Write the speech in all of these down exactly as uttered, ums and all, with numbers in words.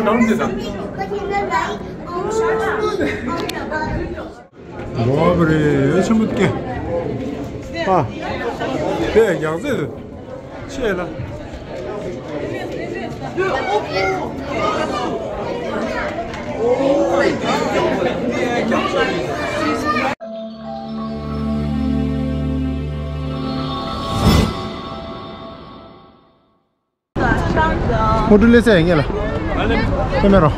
གྲངས་འདི་དང་། འོ་བ་རེ་ཆེན་པོ་སྐྱེ། ཨ། དེ་ཡག་ཟེར་ཆེ་ལ། ཧོ་ཏུ་ལེ་སེ་ཡ་ངེ་ལ། ཨེ་མེ་རོ།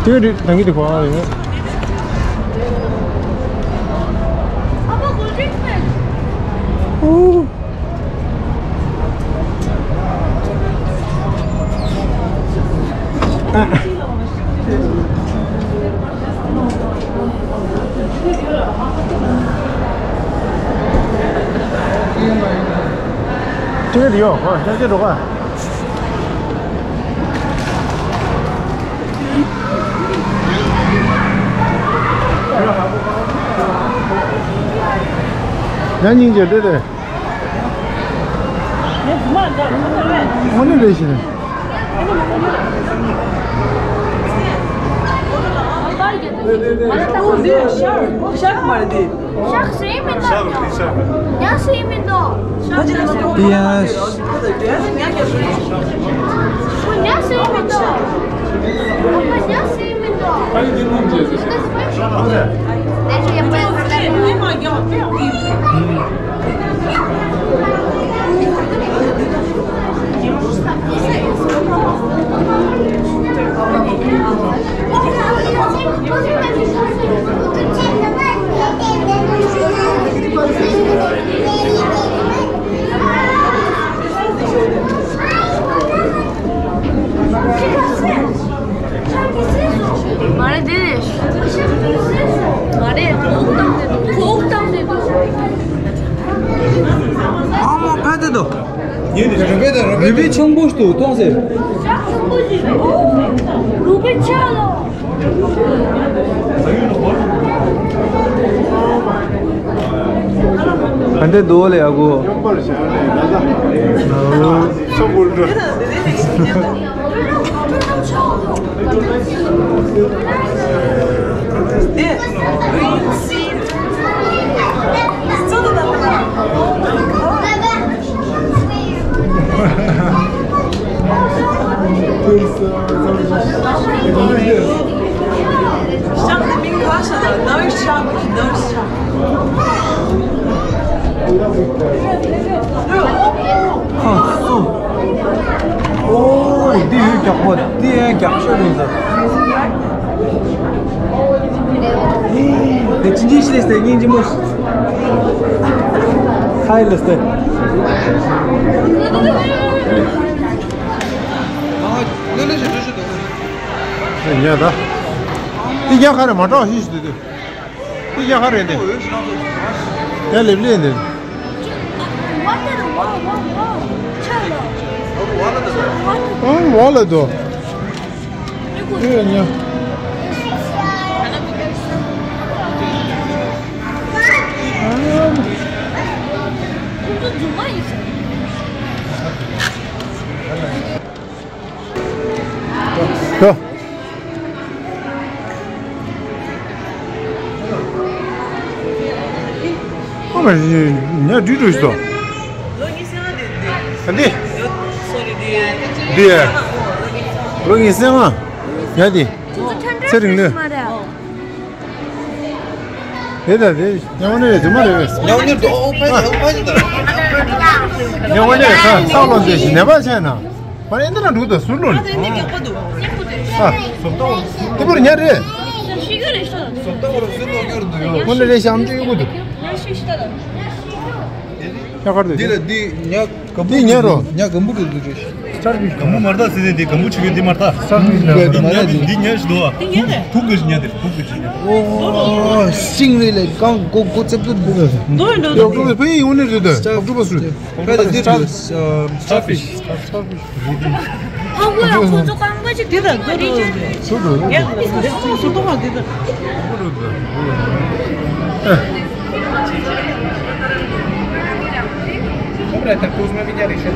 དེ་རི་ད་ངེ་དེ་གོ་ཨ་ཡོད། ཨོ། ཅི་ཡོད་ཡོད་ཧོ་ཤ་ཅི་འགྲོ་ག་ཡང་སྙིང་རྗེ་འདྲེ་རེད། དངོས་གནས་རེད་ཤི་རེད། ཤག་ཤག་མ་རེད་དེ། ཤག་ཤེས་མི་འདུག་ཤག་ཤེས་མི་འདུག་ཡ། ཉ་ཤེས་མི་འདུག་ཉ་ཤེས་མི་འདུག་མ་རེད་དེ། མ་རེད། ཁོག་བཏང་དེ་འདུག་ཁོག་བཏང་དེ་འདུག་ཨ་མ་ཕ་དེ་འདུག་རུ་པའི་ཆང་བུ་ཞིག་འདུག་མཐོང་ཟེར། རུ་པའི་ཆང་ལོ། ཨ་འདྲེ་འདུག་ལེ་ཨ་ཁུ། ཁ་སོ། ཨོ། འདི་ཡོད་རྒྱག་པ་འདི་ཡང་རྒྱག་ཤོས་རེད་ཟེར། དེ་ཅི་འདྲ་ཞིག་རེད་ཟེར་སྙིང་རྗེ་མོ། ཧའི་ལེ་སྟེ། ཉལ་ད། འདི་རྒྱག་ག་རེ་མ་འདྲ་བ་ཞིག་ཞིག་འདུག་འདི་རྒྱག་ག་རེ་འདི། ཡ་ལེབ་ལེ་འདི། ཨང་བ་ལ་དོ། ཨེ་ཉ། ཁོང་ཚོ་རྫུན་མ་ཡིན་ཟེར། ལྟོས། ཨ་མ་ཉ་འདྲི་འགྲོ་ཞིག་ཏོ། ཨ་འདི། འདི། ལོ་ཉི་ཤུ་རྩ་ལྔ། ཉ་འདི། ཚེ་རིང་ལོས། དེ་ད་དེ་ཉ་འོ་ནི་རེད་དེ་མ་རེད་པས། ཉ་འོ་ནི་རེད་དོ། ཨོ་ཕ་ཡི་ཨོ་ཕ་ཡི་ད། ཉ་འོ་ནི་རེད་ཁ་ས་ལོ་འདི་ཞིག་ནད་པ་བྱས་ན། མ་རེད་འདི་ན་འགྲོ་དོ་ཟུར་ལོ་ནི། ཨ། དེ་བུར་ཉ་རེད། ཁོ་ནི་རེད་ཤམ་ཅིག་ཡོད་གོ་འདུག་ཉ་ཤི་ཤི་ད་ད། ཉ་གར་འདུག་འདི་ལ་འདི་ཉ་ག་འདི་ཉ་རོ། སྟར་ཕིཤ་ག་མོ་མར་ད་ཟེར་ཏེ་འདི་ག་མོ་ཆུ་གི་འདི་མར་ད། སྟར་ཕིཤ་ལ་འདི་ཉ་འདི་འདི་ཉ་ཞིག་འདུག་ཨ། འདི་ཉ་རེད། ཐུག་གི་ཉ་དེ་ཐུག་གི་ཉ་དེ། ཨོ་ཤིང་རེད་ལེ་གང་གོ་གོ་ཙེབ་ཙེབ་འདུག་ག། འདུག་འདུག་འདུག་འདུག་ཕ་ཡི་འོ་ནི་རེད་དོ། སྟར་ཕིཤ་འདི་རེད། སྟར་ཕིཤ། ཧ་གོ་ཡ་ཁོ་ཚོ་རྐང་པ་ཅིག་འདི་ད་འདི་རེད། སུ་འདུག་སུ་འདུག་ང་འདི་ད། Compra estas cosas más que ya recién.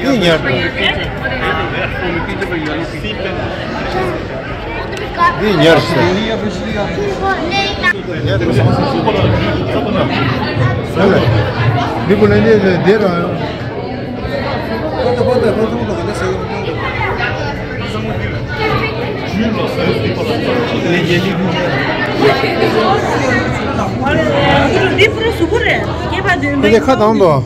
འདི་ཉར་འདུག་འདི་ཉར་སོང་། འདི་ཀུན་ལས་འདི་འདི་ར། འདི་ཁ་དང་དོ།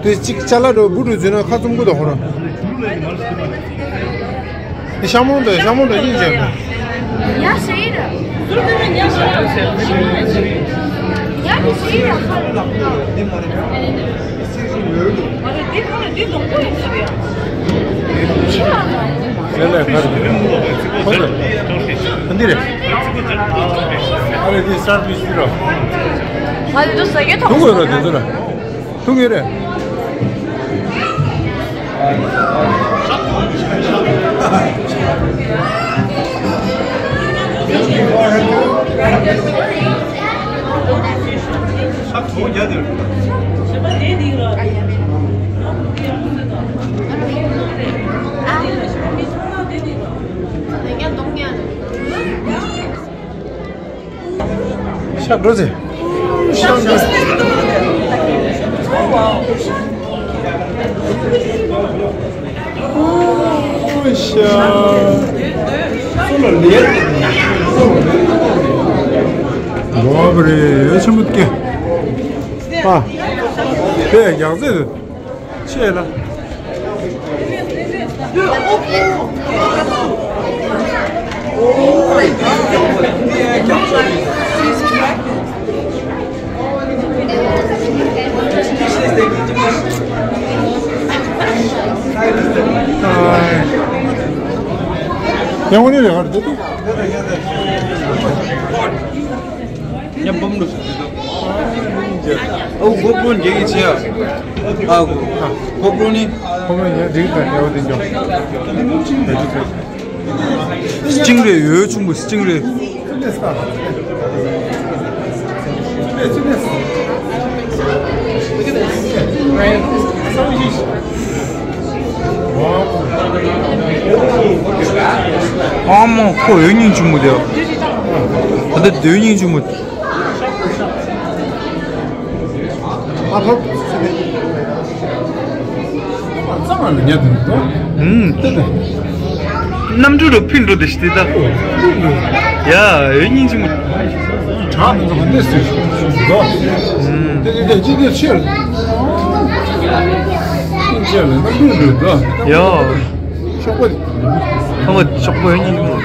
དེ་གཅིག་ཅ་ལག་འགྲོ་བུ་འགྲོ་འཛུལ་ན་ཁ་བཙུམ་གི་འདུག་ཧོ་ར། དེ་ཤ་མོང་དང་ཤ་མོང་དང་གཉིས་བྱས་པ། ཡ་ཤེས་ར། ཟུར་དུ་ནི་ཉ་ཤེས་ར། ཡ་ནི་ཤེས་ར་ཁ་ར། ཨ་རེ་འདི་ཁ་ར་འདི་ལོང་པོ་ཡིན་ཟེར་ཡ། ཤེས་ར་ལ། ཧོ་ར། འདི་རེད། ཨ་རེ་འདི་སར་བིས་འདི་ར། ང་འདི་ཚོ་ཟ་རྒྱུ་ཐོག་དུང་དགོས་ར་འདི་ཚོ་ར། ཐུག་ཡོད་རེད། ཤ་འགྲོ་ཟེ། ཤ་འགྲོ་ཟེ། ཤ། སུ་ལ་ལས། འགྲོ་བ་རེད་ཆེན་པོ་སྐྱེ། ཨ། དེ་ཡག་ཟེ། ཆེ་ལ། ཡང་ངོ་ནས་རེ་བར་འདུག་མཉམ་འབུམ་རུ། ཨོ་གོ་པྲོ་འགྱེལ་གྱི་ཆེ་ཨ། ཨ་གོ་གོ་པྲོ་ནི། ཁོ་མོ་ཡང་འགྲིག་དང་ཡག་པོ་འདི་འཇོག་སྤྱིང་རེ་ཡོད་ཆུང་བུ་སྤྱིང་རེ། ཨ་མ་ཁོ་ཡོད་སྙིང་ཆུང་མོ་དེ། ད་ལྟ་སྡོད་སྙིང་ཆུང་མོ། ཨ་ཕ། ཙམ་ལ་ཉལ་དུ་འདུག་ཨུམ། ཏེ་ཏེ། གནམ་གྲུ་རུ་ཕིན་འགྲོ་དེ་ཤི་ཏེ་ད། ཡ་ཡོད་སྙིང་ཆུང་མོ། གྲགས་མི་འདུག་འདི་སུ་འདུག་ཨུམ། ཏེ་ཏེ་ཏེ་ཅི་ཏེ་ཕྱིར། ཕྱིར་ལ་གནམ་གྲུ་འགྲོ་འདུག་ཡ། ཤོག་པོ། ཤོག་པོ་ཡོད་སྙིང་ཆུང་མོ།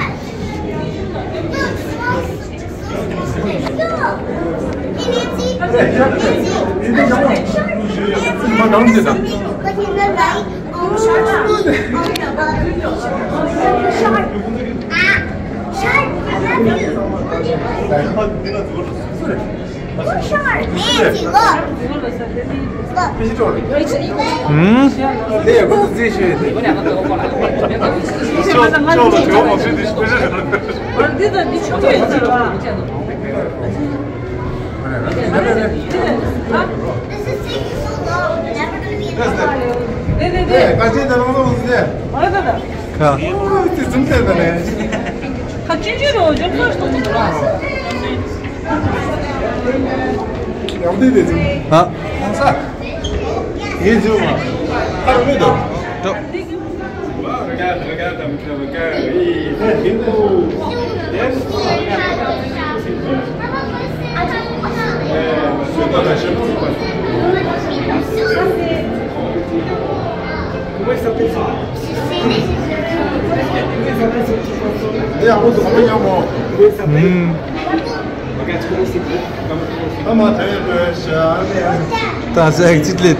ད་ས་ཨེག་ཛིཊ་ལེ།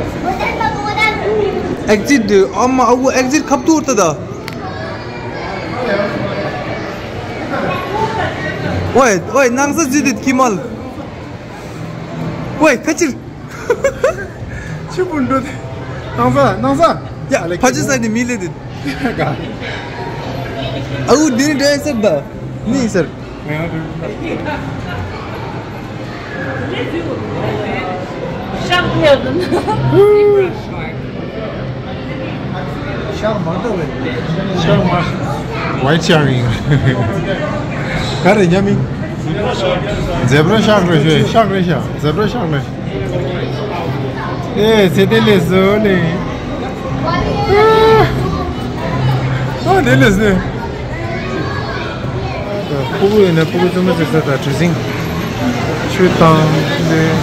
ཨེག་ཛིཊ་དུ་ཨ་མ་ཨ་ཁུ་ཨེག་ཛིཊ་ཁབ་ཏུ་ཏ་ད། ཨོའི་ཨོའི་ནང་ས་ཟི་དེ་ཁི་མལ། ཨོའི་ཕེ་ཅིར། ཆི་པུན་འགྲོ་དེ། ནང་ས་ནང་ས། ཡ་ལེ་ཕ་ཅི་ས་ནི་མི་ལེ་དེ། ཨ་ཁུ་དེ་ནི་འདྲ་ཡ་སར་ད། ནི་སར། ཤག་ཕེབས་འདུག་ཤག་མ་འདུག་བས། ཤག་མ། ཝའི་ཤག་ཡིན། ག་རེ་ཉམས་ཡིན། ཛེབ་ར་ཤག་རེད་ཤག་ཤག་རེད་ཤག་ཛེབ་ར་ཤག་རེད། ཨེ་ཚེ་དེ་ལས་བཟོ་ནས། ཨ་དེ་ལས་བཟོ། ཕྲུ་གུ་ཡིན་ན་ཕྲུ་གུ་བཙུན་མ་ཟེར་ས་དང་གྲུ་གཟིངས། ཆུ་དང་ནས།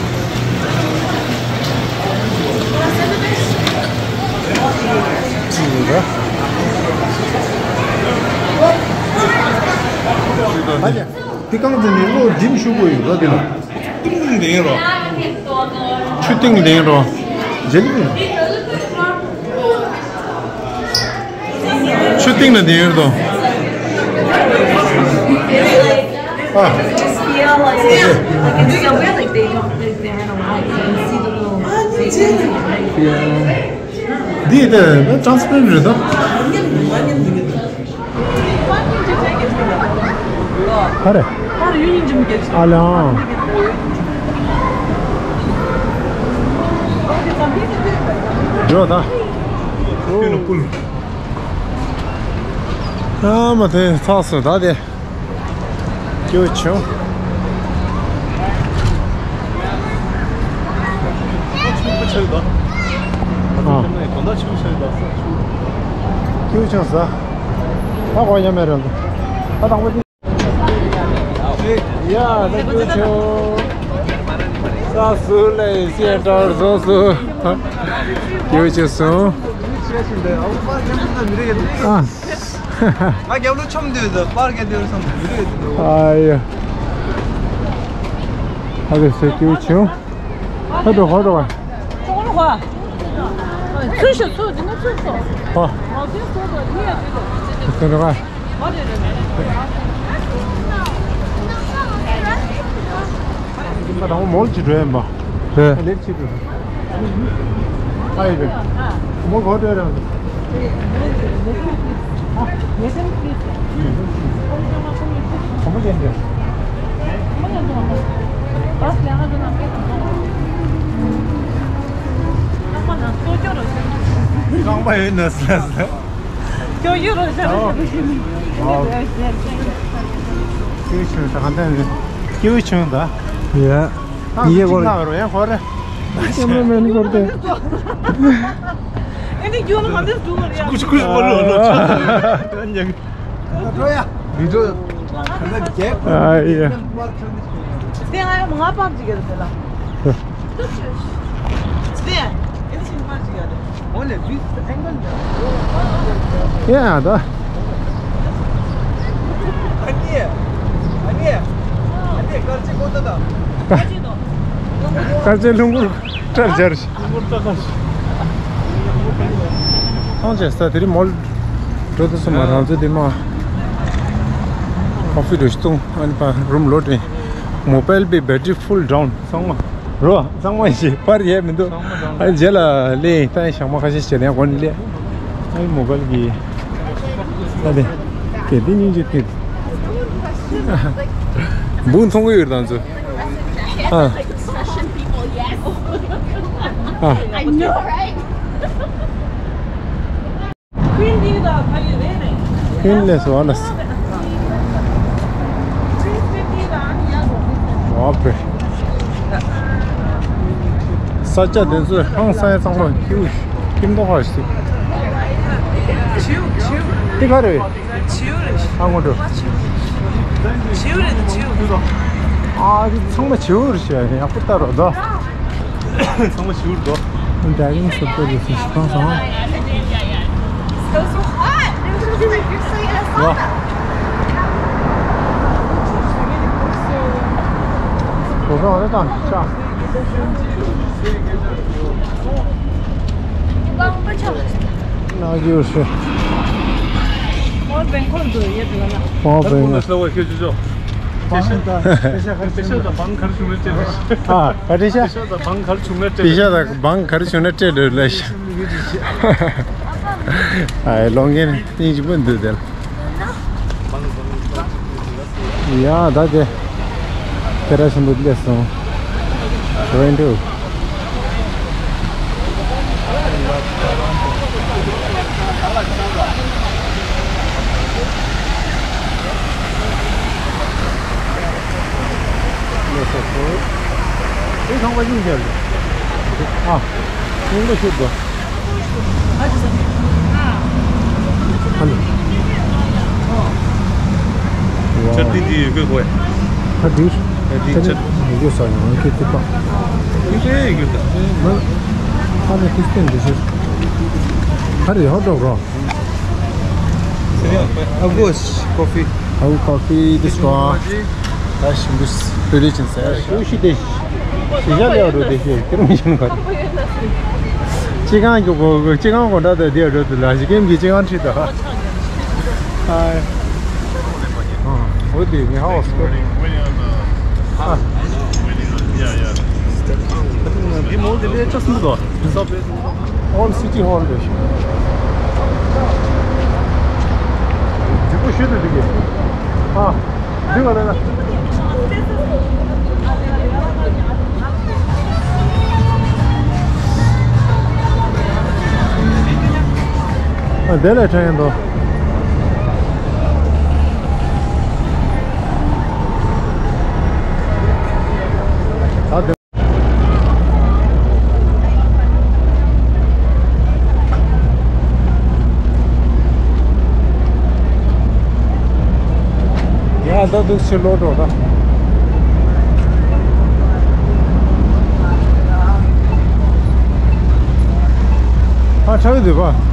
ཅི་ཡིན་ར། ཨ་ཡ། དེ་རྐང་འཛིན་ནས་བློ་འགྲིམ་ཤུགས་པོ་ཡོད་ར་དེ་ལ། ཏིང་ལྡེང་རོ། ཆུ་ཏིང་ལྡེང་རོ། འཇལ་ལི། ཆུ་ཏིང་ལ་ལྡེང་རོ། ཨ། འདི་དེ་ཊ་རན་སི་པེ་རེན་ཊི་རེད་ད། ག་རེ། ཨ་ལ། འགྲོ་ད། ཨ་མ་དེ་ཚགས་སུ་ད་དེ། སྐྱོ་བྱུང་། ཨ། སྐྱོ་བྱུང་ས། ད་གོ་ཡ་མེད་རེད། ད་དང་པོ། ཡ་ད་སྐྱོ་བྱུང་། ས་ཟུར་ལ་སེ་ཏར་བཟོ་སུ། སྐྱོ་བྱུང་སོང་། ཨ། ང་རྒྱབ་ལོ་ཆོམ་འདུག་ཟེར་པར་ག་འདུག་བསམ་འདུག་རེད་འདུག་ཨ་ཡ། ཨ་ལེ་སེ་ཀྱུ་ཆུང་། ཨ་འགྲོ་ཧོ་འགྲོ་བ། ཚུར་ཤོག་ཚུར་འདི་ནས་ཚུར་ཤོག་ཧོ། ཚུར་འགྲོ་བ། ཁ་དང་མོལ་གྱི་འགྲོ་ཡིན་པ། རེད། ལེགས་ཆེ་དུ། ཨ་ཡི་རེད། མོ་གོ་ཏོ་རང་། རྐང་པ་ཡོད་ན་ཟེར་ཟེར། ཀྱོ་ཡུ་རོ་ཤ་རོ་ཤ་རོ་ཤ་རོ། ཀྱོ་ཆུང་ད་ག་འདྲ་རེད། ཀྱོ་ཆུང་ད། ཡ། ཡེ་གོ་རེད། ཡང་ཧོ་རེད། ཀེམ་ར་མེན་གོ་རེད། ཨེ་ནི་ཀྱོ་ལ་ག་འདྲ་འདུག་གོ་རེད། ཀུ་ཤུ་ཀུ་ཤུ་པོ་ལོ་ལོ། འགྲོ་ཡ། འདི་འགྲོ། ག་འདྲ་རྒྱལ་ཁོ། ཨ་ཡ། དེ་ང་ཡང་མ་ང་པར་ཅིག་ག་རེད་ལ། ཡ་ད། དཀར་ཆེན་ལྷུན་པོར་སྐྲ་སྦྱར་ཞིང་། ཐང་ཆད་ས་དེ་རིང་མོལ་འགྲོ་དུས་སུ་མ་རང་ཚོ་དེ་མ། ཀོ་ཕི་རུ་སྟོང་ཨ་ནི་པ་རུམ་ལོ་དྲན། Mobile battery full down ཚང་མ། རོ། ཚང་མ་ཞིག་པར་ཡས་མི་འདུག་ཨ་རྗེས་ལ་ལས་ད་ཞག་མ་ཁ་ཤས་བྱས་ནས་གོ་ནས་ལས། ཨ་མོ་བལ་གི། ཨ་དེ། གལ་ཏེ་སྙིང་རྗེ་སྐྱིད། འབུ་མཐོང་གི་ཡོད་དང་ཚོ། ཨ། ཨ། ཁྱོད་ལས་སུ་ཨ་ལ་སི། ཨོ་པེ། ས་ཆ་དེ་ཚོའི་ཧང་སང་ཡ་ཚང་མ་ཁྱིའུ་ཁྱིམ་ཐོག་ཁ་ཞིག་ཁྱིའུ་ཁྱིའུ། དེ་ག་རེད། བྱིའུ་རེད། ཨ་ངོ་འགྲོ། བྱིའུ་རེད་དེ་བྱིའུ། ཨ་དེ་ཚང་མ་བྱིའུ་རེད་ཤག་ཡག་པོ་ལྟ་རོགས་དོ། ཚང་མ་ཞུར་འགྲོ། Diving support is response on. ཨ། ག་རེ་ཤག་པེ་ཤག་དང་བང་ག་རེ་བྱུང་ན་སྤྲད་འདོད་ལ་ཤག་ཨ། ལོང་ངན་སྙིང་རྗེ་པོ་འདུག་དེ་ལ། ཡ་ད་དེ་སྐད་གྲགས་ཆེན་པོ་སླེབས་སོང་། Toronto། ཨ། སྙིང་པོ་ཞིག་འདུག་ཨ་ནི། ཆར་ཏི་ཏི་ཡོད་དགོས་གོ། ཧ་དི། ཧ་དི་ཆར། ཡོད་ས་ཡང་ཁྱེད་ཚོ་པ། ཡོད་ས་ཡོད་ད། ཨ་ནི་ཁྲིས་ཏན་འདི་ཞིག་ཧ་རི་ཧོ་ཏོག་རོ། Of course, coffee. Oh, coffee, this one. ད་ཞིམ་པོ་སྤྲོད་རེས་ཅན་ཟེར། ཞུ་ཤི་དེ། ཞི་ཞ་ལེའོ་རུ་དེ་ཤེས་ཀྱི་རུ་མི་ཤེས་ནི་ག་རེ། ཅི་གང་གི་གོ་ཅི་གང་གོ་འདྲ་དེ་དེ་རུ་དུ་ལ་ཞི་ཀེམ་གྱི་ཅི་གང་ཁྲིད་དོ། ཨ། འོ་དེ་ངའི་ཧའོ་སི་ཀོ། ཨ། དེ་མོ་དེ་ལས་ཅག་སུ་འདུག Old City Hall རེད་ཤག་འགྲིག་པོ་ཞིག་འདུག་འདི་གི། ཨ། འདི་ག་ལ་ལ། ཨ། དེ་ལ་ཕྲན་ཡིན་དོ། ཨ། དེ། ཡ་ད་འདུག་ཕྱིར་ལོག་འགྲོ་ད། ཨ་ཆགས་ཀྱི་འདུག་པ།